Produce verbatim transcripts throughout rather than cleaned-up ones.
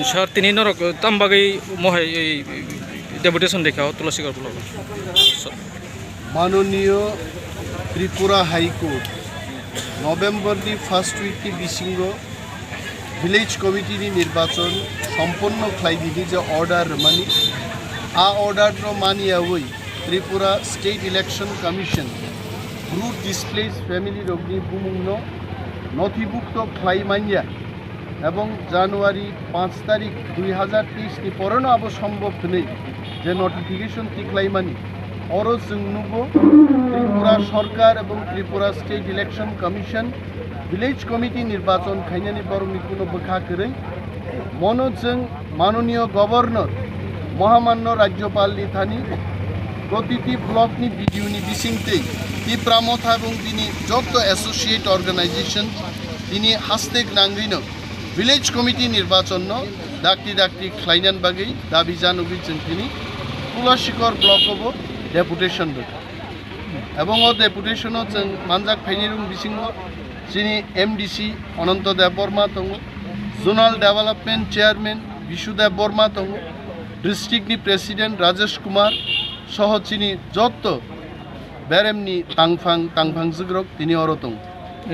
Sir, tini norok tam bagwi mohai ei deputation dekha o Tulasikor block o? Manoniyo Tripura High Court November ni first week ni bisingo Village Committee ni nirbachon somponno khlai dini je order rwmani, a order no maniyawi Tripura State Election Commission Root Displaced Family rokni bumungno nothibukto khlai manya ebong January panch tarik dui hazar teis ni poreno abo sombhob hwnwi je notification tikhlaimani, oro chwng nugo Tripura Sorkar ebong Tripura State Election Commission Village Committee nirbachon khainani borokni kuno bwkha kwrwi. Mono chwng Manoniyo Governor Mohamanno Rajyopal ni thani protiti block ni B D O ni bisingtwi Tipra Motha ebong bini jotto associate organization tini haste gwnangwino Village Committee nirbachonno dakti dakti khlainan bagwi dabi janogwi chwng tini Tulasikor block o bo deputation rwkha. Ebong o deputation o chwng manjak phainirok bisingo chini M D C Ananto Debbarma tongo, Zonal Development Chairman Bishu Debbarma tongo, district ni President Rajesh Kumar soho chini jotto beremni tangphang tangphang jigrok tini oro tongo.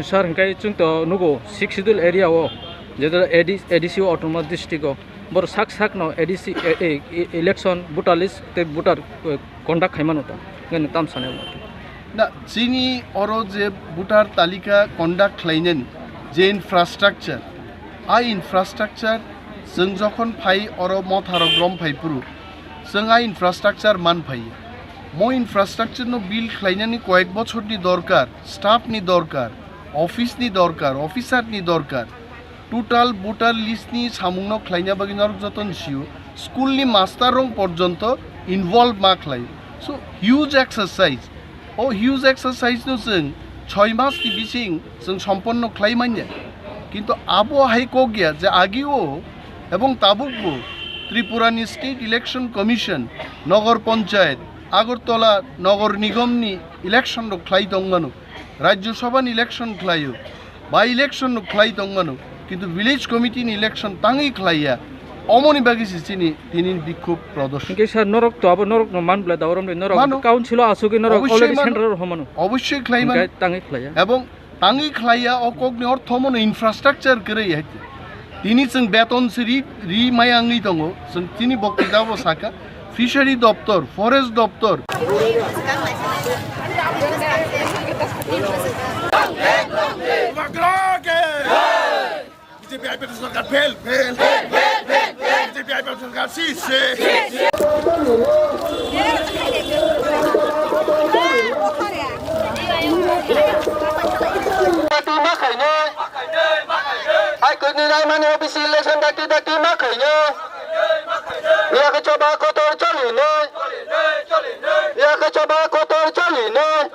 Sir, hingkai chwng to nugo Sixth Schedule area o, jeto A D C o Autonomous District o, bor sak sak no A D C e- e- e- election voter list tei voter, eh, conduct khaimano ta, ngani tam sanai mo. Na, chini oro je voter talika conduct khlainani je infrastructure, a infrastructure chwng jokhon phai oro motharok rom phai phuru chwng a infrastructure man phai. Mo infrastructure no build khlainani koyek bochor ni dorkar, staff ni dorkar, office ni dorkar, officer ni dorkar. Total voter list ni samungno khlaina bagwi norok joto ni sio, school ni master rok porjonto involve ma khlai. So huge exercise. O huge exercise no chwng choi mas ni bising chwng somponno khlai manya. Kintu abo hai kok ya je agi o ebong tabuk bo Tripura ni State Election Commission, Nogor Panchayat, Agartala Nogor Nigom ni election rok khlai tong mano, Rajya Sabha ni election khlaio, by election no khlai tong mano, kintu village committee ni election tangwi khlaiya, omoni bagwi se chini tini bikhub prodorshon. Hingke sir, norok to abo norok no man bwlai da orom de norok Mano. Council o asugwi norok Obosshoi already mano. Central o homano. Obosshoi khlai mano. Hingke tangwi khlaiya. Ebong tangwi khlaiya o kok ni ortho mano infrastructure kwrwi hai. Tini chwng beton se ri, ri maya wngwi tongo. Chwng tini boktwita bo saka. Fishery doptor, forest doptor. B J P I P F T sorkar fail, fail. B J P I P F T sorkar sis, sis. High Court ni raimani O B C election dakti dakti ma khainai. Yakhe choba kotor cholinai. Yakhe choba kotor cholinai.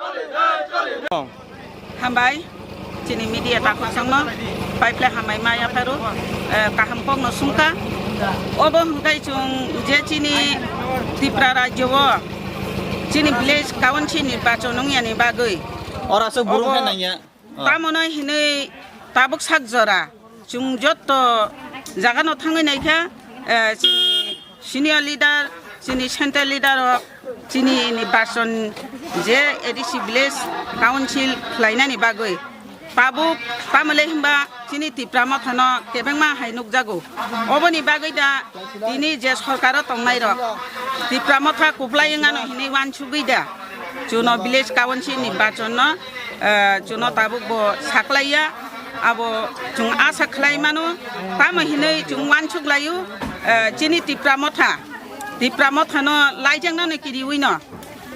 Hambai, chini media takhuk songno, paiple hambai ma yapharu, eh, kaham kokno sungkha. Obo hwnkhe chwng je chini Tripura rajyo o, chini village council ni bachon wngyani bagwi. Ora aswk burung Obo khe nangya. Tamono hinwi tabuk sak jora. Chwng jotto jagano thangwi naikha, eh, chini senior leader, chini central leader rok, chini nirbachon je A D C village council khlainani bagwi tabuk tamole himba chini Tipra Mothano kebengma hai nukjago. Oboni bagwi da tini je sorkaro tongnai rok Tipra Motha kuplai wngano hinwi wansugwi da chuno village council nirbachonno, eh, chuno tabuk bo saklaiya. Abo chwng asa khlai mano, tamo hinwi chwng wansuk laio, eh, chini Tipra Motha, Tipra Mothano laijaknano kiriwino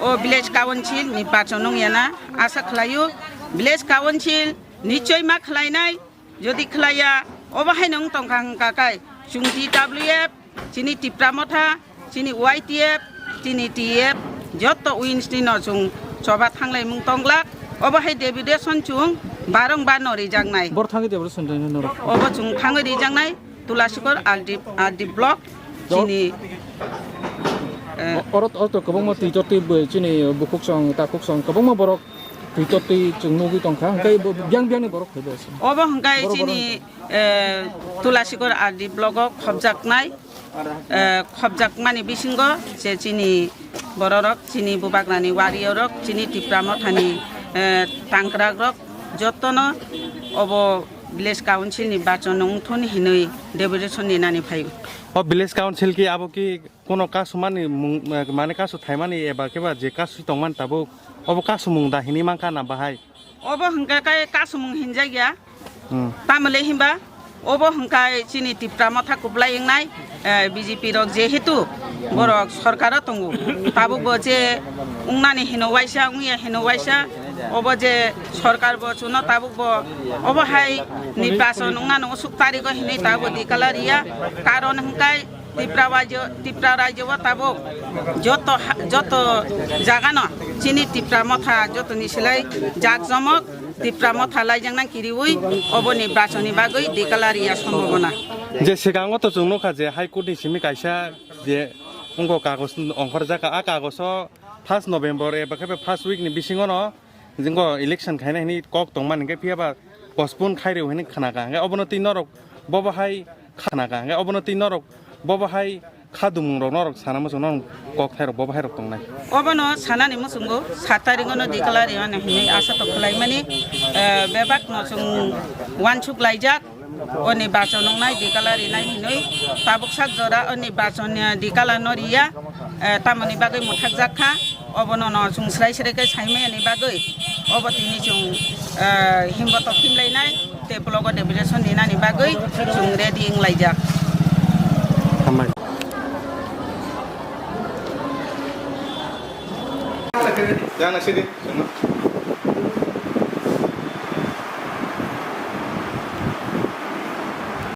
o village council nirbachon wngyana asa khlaio. Village council nichoi ma khlainai, jodi khlaiya, obo haino wng tongkha hwnkha khe chwng T W F, chini Tipra Motha, chini Y T F, chini T F, jotto wings ni no chwng choba thanglaimung tonglak. Obo hai deputation chwng barong bar no rijaknai. Bor thangwi deputation rwna norok. Obo chwng thangwi rijaknai Tulasikor R D, R D block. Do- chini, eh, O-, oro, oro to kwbangma twi tor twi bwi chini bukhuk song, takhuk song, kwbangma borok Twitter twi chwng nugwi tongkha, hwnkhe bo biyang biyangni borok phaibai se. Obo hwnkhe borok chini, borok eh, Tulasikor R D block o khopjaknai, eh, khopjakmani bisingo je chini bororok, chini bubagrani warrior rok, chini Tipra Mothani, eh, tangkrakrok jotono obo village council ni bachon wngthun hinwi deputation ni nani phaio. O village council ki abo ki Kono kasumani mung, eh, mane kasu thaimani eba keba je kasu tongmani tabuk obo kasumung da hinwi mankha na bahai? Obo hwnkhe kai kasumung hinjakya. Hmm. Tamole hinba obo hwnkhe chini Tipra Motha kuplai wngnai, eh, B J P rok jehetu borok sorkaro tongo. Tabuk bo je wngnani hino waisa, wngya hino waisa, obo je sorkar bo chuno tabuk bo obo hai nirbachon wngnani usuk tarigo hinwi tabuk dikala riya. Karon hwnkhe Tipra rajyo, Tipra rajyo o tabuk joto ha-, joto jagano chini Tipra Motha jotoni silai jakjomok Tipra Motha laijaknang kiriwi oboni bachoni bagwi dikala riya sombobona. Je sikango to chwng nukha je High Court ni simi kaisa je wngkha kagoj ongkhorjak kha, a kagojo first November eba khe first week ni bisingo no Jingbo election khaina hinwi kok tongmani hwnkhe phiya ba postpone khairw hinwi khnakha. Hwnkhe obono twi norok bobo hai khnakha. Hwnkhe obono twi norok bobo hai khadumung rok norok sana muchung norok kok thairok bobo hai rok tongnai. Obono sanani muchungo sat tarikh ono declare rwna hinwi asa tok khlaimani, eh, bebak no chwng uansuk laijak. Oni bachon wngnai dikala rinai hinwi tabuk sak jora oni bachon, eh, dikala no riya, eh, tamoni bagwi mwthakjak kha. Obono no chwng srai srai khe saimani bagwi obo tini chwng, eh, himbotok himlainai tei blogo deputation ninani bagwi chwng ready wnglaijak. Hambai. Yang nasi di.